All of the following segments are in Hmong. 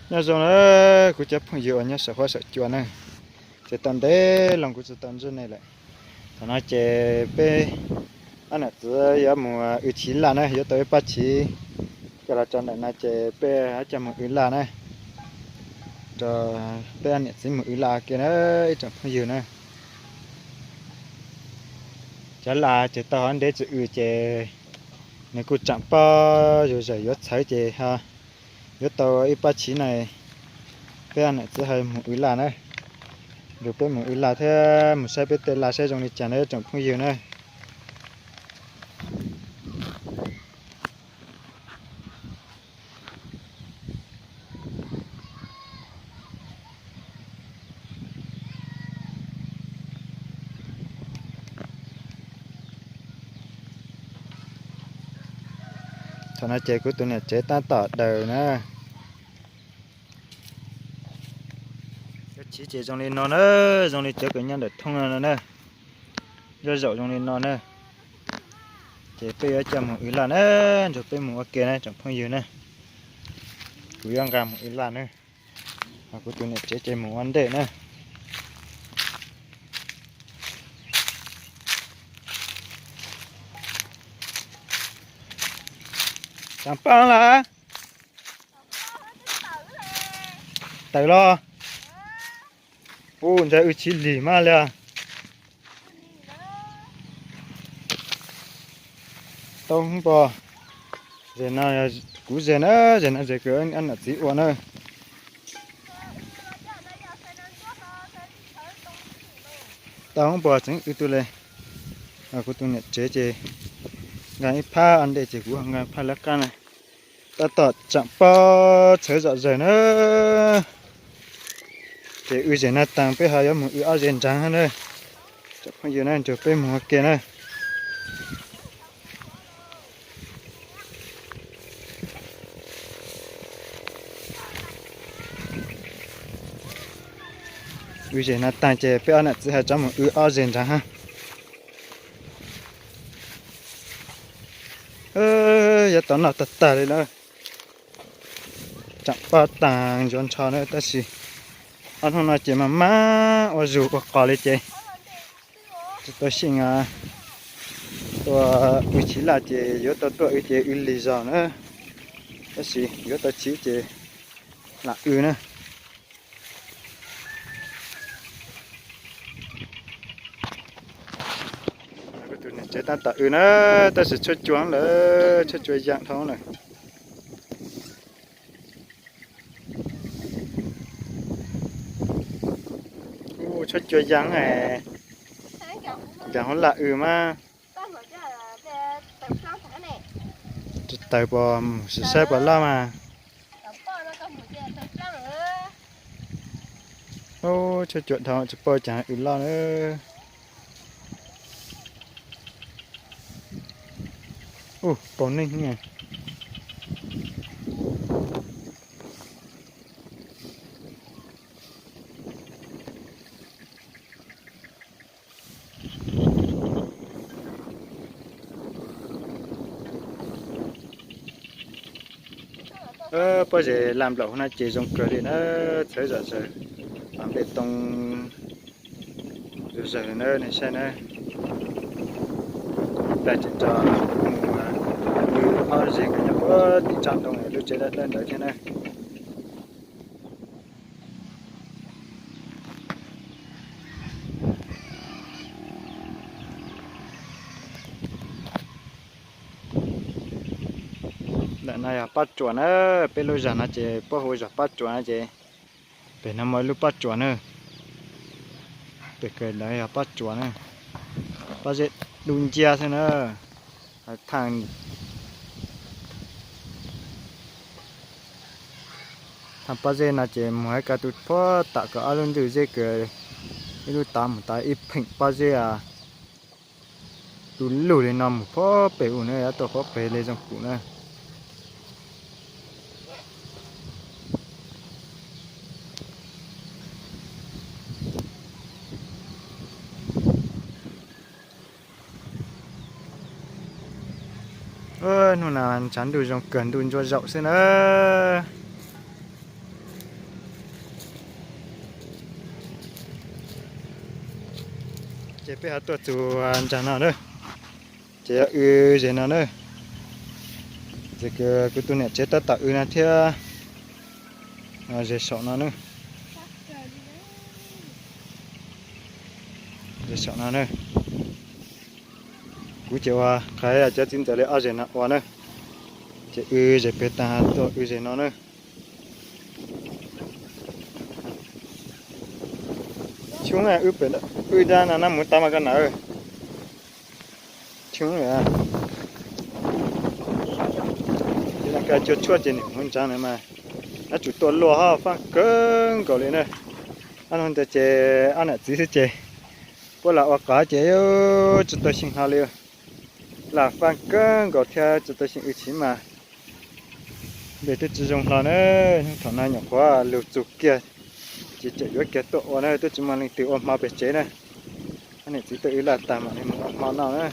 Nyob zoo na, kuv cov phooj ywg uas nyob saum huab saum cua na, ces tau ntev loo kuv tsis tau ntsib nej lawm. Thaum no ces peb ob niam txiv yuav mus w chiv laj na, yuav tau ib pab chiv coj los tso ntawm no ces peb yuav coj mus w laj na. Rau peb ob niam txiv mus w laj ua ke na, ib tsoom phooj ywg na. Cov laj ces tau hov ntev tsis w ces nws kuj tseem pob zog zawm yuav txhawv ces yuav tau ib pab chiv na. Peb ob niam txiv ho mus w laj na, nrog peb mus w laj thiab mus saib peb tej laj saib zoo li cas na tsoom phooj ywg na. Thaum no ces kuv tus niam tsev tab tom daws na. Cov chiv ces zoo li no na, zoo li cov uas nyob ntawm thoob no na, zoj zaum zoo li no na. Ces peb yuav coj mus w laj na, nrog peb mus ua ke na tsoom phooj ywg na. Kuv yuav nqa mus w laj na, ho kuv tus niam tsev ces mus ua ntej na. Tsav paj lawm. Tawm los. Ub, ntshai wb tsis lig mas li. Tau hoob pos, zem no kuv zem na, zem no zem kws ob niam txiv ua na. Tau hoob pos tseem wb tug le. Kuv tus niam tsev ces nqa ib phab ua ntej ces kuv nqa ib phab lawv qab na. Tab tom tseem pob txhawv zom zaws na. Ces wb zem no taag peb ho yuav mus wb ob zem nraag na. Tsoom phooj ywg na, nrog peb mus ua ke na. Wb zem no taag ces peb ob niam txiv ho rov mus wb ob zem nraag hab. Yuav tau noj tag tag li na. Tseem pob taag ntsuav nrho na, tab sis ob hnub no ces mas mas ua zug ua qos li ces tsis tau xyeej. Ua wb chiv laj ces yuav tau tuaj wb ces wb lig zog na, tab sis yuav tau chiv ces lam wb na. Kuv tus niam tsev tab tom wb na, tab sis tshuaj cua lawm, tshuaj cua yaa dhau lawm. Ub, tshuaj cua yaa, ncaag hauv laj wb mas. Tsis tawg pos, mus saib pos loj mas. Ub, tshuaj cua dhau tsis paub caag wb loj na. Ub, paus neeg. Pob zeb laj nplaum hauv no ces zoo kawg li na, txhawv zom zaws, npe too zom zaws na, nej saib na. Tag tseem rov mus wb ob zej kws nyob puag tim tsob ntoo lub tsev dawb dawb ntawd thiab na. Ntawm no yog pob tsuas na, peb lub zog no ces puab hu zog pob tsuas no ces pem no muaj ib lub pob tsuas na. Pem kawg ntawd yog pob tsuas na, pob zeb dub nciab xwb na. Thaaj, thaaj pob zeb no ces mus hais kag tu puag tom kawg ob lub ntug zeb kawg, ib lub tav mus tau ib pheem pob zeb a. Tu lug li no mus puag pem u na, yuav tuaj puag pem le zoo kum na. Hnub no ntshav ntuj zoo kawg, ntuj ntsuab zaum xwb na. Ces peb ho tuaj txug nraag no na, ces yog w zes no na. Ces kuv tus niam tsev tab tom w no thiab. Zes saum no na, zes saum no na. Kuv ces ua qhov cov txiv ntxawm li ob zes no ua na, ces w zes pem taag tuaj w zes no na. Xyoob, w dab no nab mus tau mas koj na. Xyoob, cua tshuaj ces nim mus ntsaag na mas, nab tsum tuaj luaj ho faaj kawg nkaus li na. Ob hnub ntawd ces ob nam txiv xwb ces puab lam ua qhov ces tsi tau xyem hlo li, lam faaj kawg nkaus thiab tsi tau xyem w chiv mas nplej twb tsi zoo hlo na. Hnub thaum no nyuam qhuav lug txug kiag ces tseem yuav kiag tuaj ua na, twb tsi muaj leej twg ua hmo pem tsev na. Ob niam txiv tuaj w laj tag mam li mus ua hmo noj na.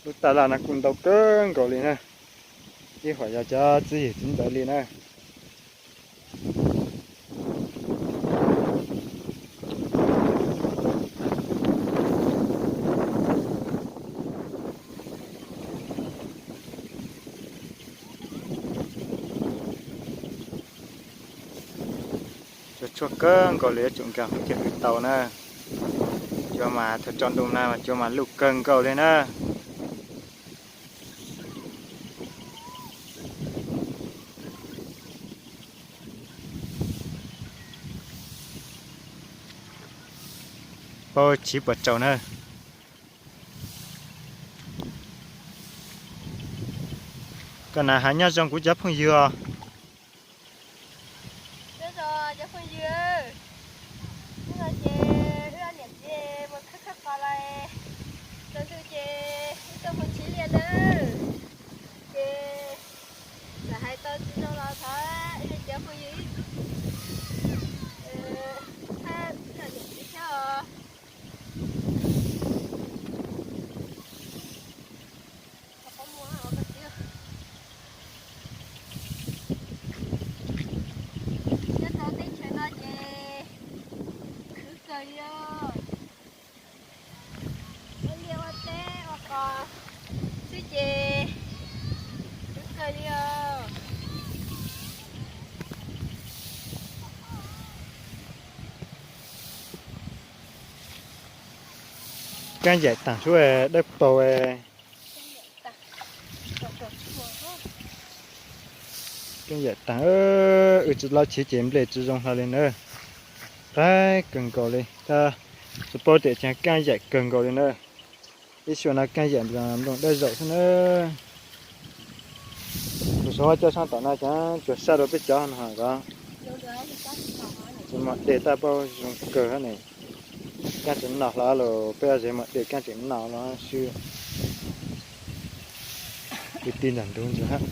Lub taj laj no kuj ntau kawg nkaus li na, ib huam yog cov txiv yawg txiv ntxawm li na. Cua tshuaj kawg nkaus li, yuav tsum nkaag thiaj w tau na. Cua mas thaum tsaus ntuj na mas cua mas luj kawg nkaus li na. Paub chiv puas tsaus na. Koj na has nyob zoo kuv cov phooj ywg os. Nyob zoo cov phooj ywg, hnub no ces wb ob niam txiv mus khawb khawb qos los tsaus ntuj ces wb tuaj mus chiv liaj na. Ces txawm hais tau tsis zoo los thov nej cov phooj ywg ib txhab niam txiv thiab os. Nyob rau teb chaws no ces khwv kawg li os. Ua liaj ua teb ua qos xwb ces khwv kawg li os. Kaab yaim taag sub dawb paug. Kaab yaim taag, wb tsi lov chiv ces nplej tsi zoo hlo li na. Qaib kawg nkaus li, tsi paub tias tseem kaab yaim kawg nkaus li na. Ib xyuas no kaab yaim nplooj dawb zaum xwb na. Kuv xav coj sab tom no ces tsuas sab rau peb cov no ko. Tsis muaj dej tab paub zoo kawg ne. Kaab tseem noj hlo los peb ob zes muaj dej kaab tseem noj los swb. Kwv tij nram ntuj ntawd hab.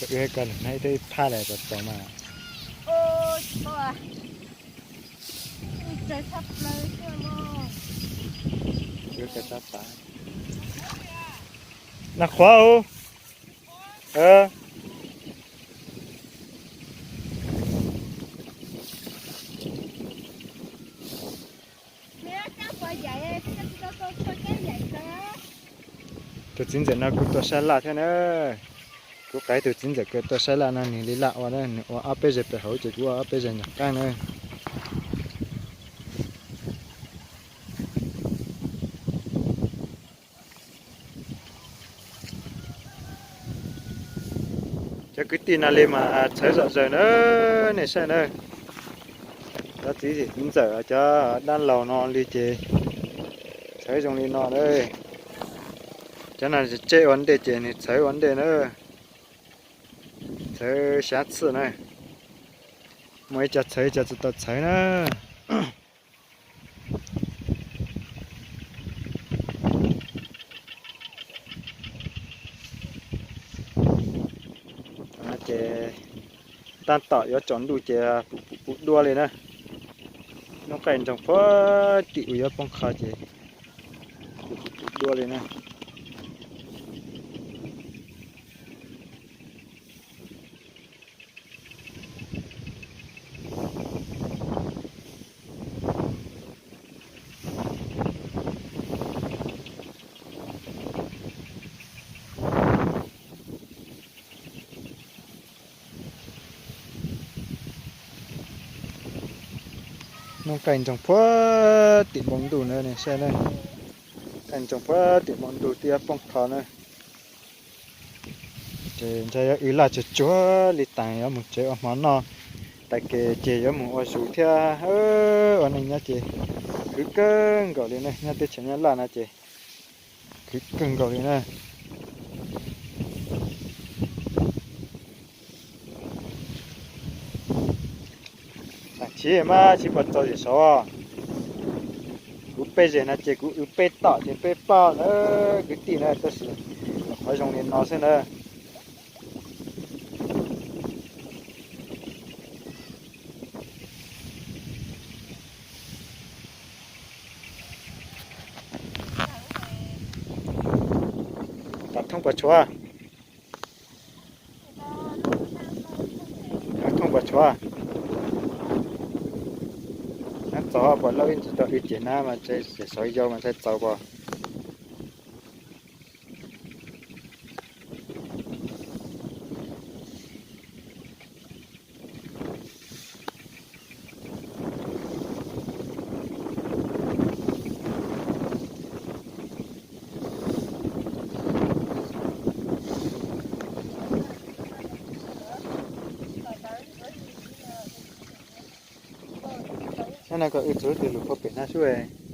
Wb koj nag ib thaj lawm txaus mas. Nag qhuav. Tus txiv ntxawm no kuj tuaj saib laj thiab na. Kuv qaiv tus txiv ntxawm ko tuaj saib laj no nws li laj ua na, nws ua ob peb zeg pem hauv ces kuv ua ob peb zeg nram qab na. Cov kwv tij no li mas txhawv zom zaws na, nej saib na. Cov txiv zim txiv ntxawm cov dab laug no li ces txhawv zoo li no na. Cov no tseb ua ntej ces nws txhawv ua ntej na. Txhawv xyab txhij na. Muaj ib co txhawv ib co tsis tau txhawv na. Ces tab tom yuav tsaus ntuj ces puv puv puv dua li na. Noob qaij ntsoog puag tim uas yuav poob qho ces puv puv puv dua li na. Noob qaij ntsoog puag tim npoo ntuj na, nej saib na. Qaij ntsoog puag tim npoo ntuj twb yuav poob qho na. Ces ntshai yuav wb laj tsuag tsuag li tas yuav mus tsev ua hmo noj, tas kev ces yuav mus ua zus thiab. Ua neej nyob ces khwv kawg nkaus li na, nyob teb chaws Nyab Laj no ces khwv kawg nkaus li na. Tam sim mas tsis pom txaus zim saud. Kuv peb zeg no ces kuv wb peb tom ces peb ploj lawm kwv tij na, tab sis qhov zoo li no xwb na. Tom thoob puas tshuav? Thoob puas tshuav? Nab txaus puas lauj, ib ntsis tau wb ces nab mas ntshai saud yau mas ntshai txaus puas. Nab no kom wb txog lub twg lug puag pem nab sub.